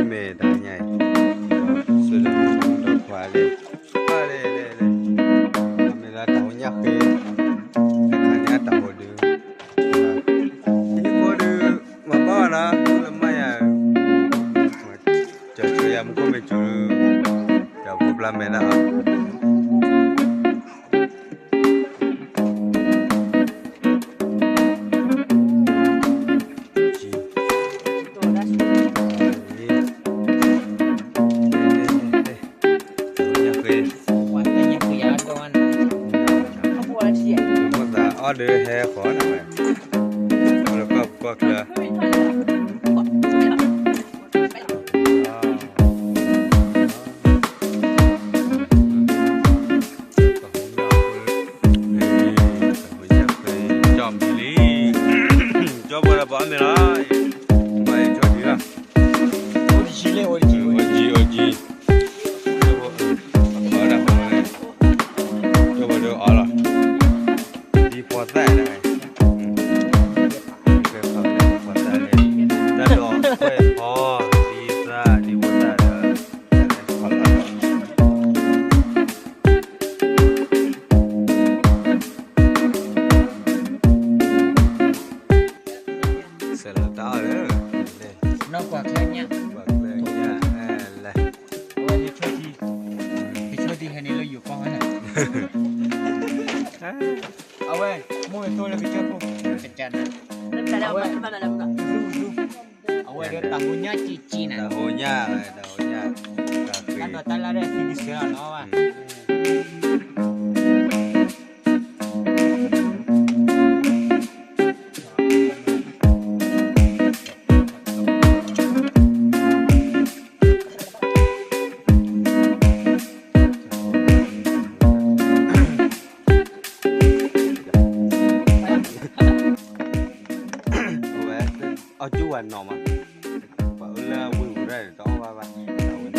မ့ၢ်တၢ်ညါအံၤ, ဒီးဆိလၢမုၢ်ဒီးခွါလံ, ပၢ်လံလံလံ, မ့ၢ်လၢတၢ်ဟိညၣ်ဃ့, တခါန့ၣ်အတၢ်ဟိဒု, ဟံၣ်ဖိဒု, မၤဘၣ်ဝဲလီၤ, လၢမၤယၤ, ကၠီၤဆိယၤမူခိၣ်မ့ၢ်စူၤ, ကၠီၤဖိဘျါမဲာ်ဒၣ်အီၤ မ့ၢ်သးအီၣ်ဒုးဟဲဃီနဝဲ, လၢကီၢ်ပူၤကီၢ်ချၢ ကၠီၣ်မံၤလံ, ကၠီၣ်ဘၣ်ဒီးပှၤအီၣ်မ့ၤလီၤ, ဘၣ်ယကၠီၣ်ဒံးလီၤ, အိၣ်တယံၤလံ, အိၣ်တယံၤ, အိၣ်တယံၤ, အိၣ်တယံၤ, ကၠီၣ်ဘၣ်ဒီးအီၣ်လီၤ, ဒ်ဖိသၣ်န့ၣ်, ဖိသၣ်န့ၣ်, တၢ်ဒိးခွဲးဖီ, ဒ်သၣ်ဒ်ဖိသၣ်ဒီး, စဲးလီၤတၢ်အီၣ်လၢ, နီၢ်ကွၢ်ချၢညၣ်, ကွၢ်ချၢညၣ်, လဲၤ, အဝဲန့ၣ်ဆိထံ, ကဆိထံဟဲန့ၣ်လၢယိၤကီၢ်ဝဲန့ၣ်, အဝဲ, မိၢ်ဝဲသိလၢကစၢၢ်ခိၣ်, ကစၢၢ်နၤ, အဝဲ, အဝဲဒီးတၢ်ဟိညၣ်ကၠံၣ်ကၠံၣ်နၤ, တၢ်ဟိညၣ်, တၢ်ဟိညၣ်, တၢ်ဃ့, တၢ်ဒီးတၢ်လၢ်ဒီးသံကစၢၢ်လီၤနီၤဘၣ် အီၣ်ကၠူၣ်ဝဲနီၤမး, ပှၤအၢလၢဝ့ၢ်ပူၤဒၣ်တအီၣ်ဘၣ်ဘၣ်,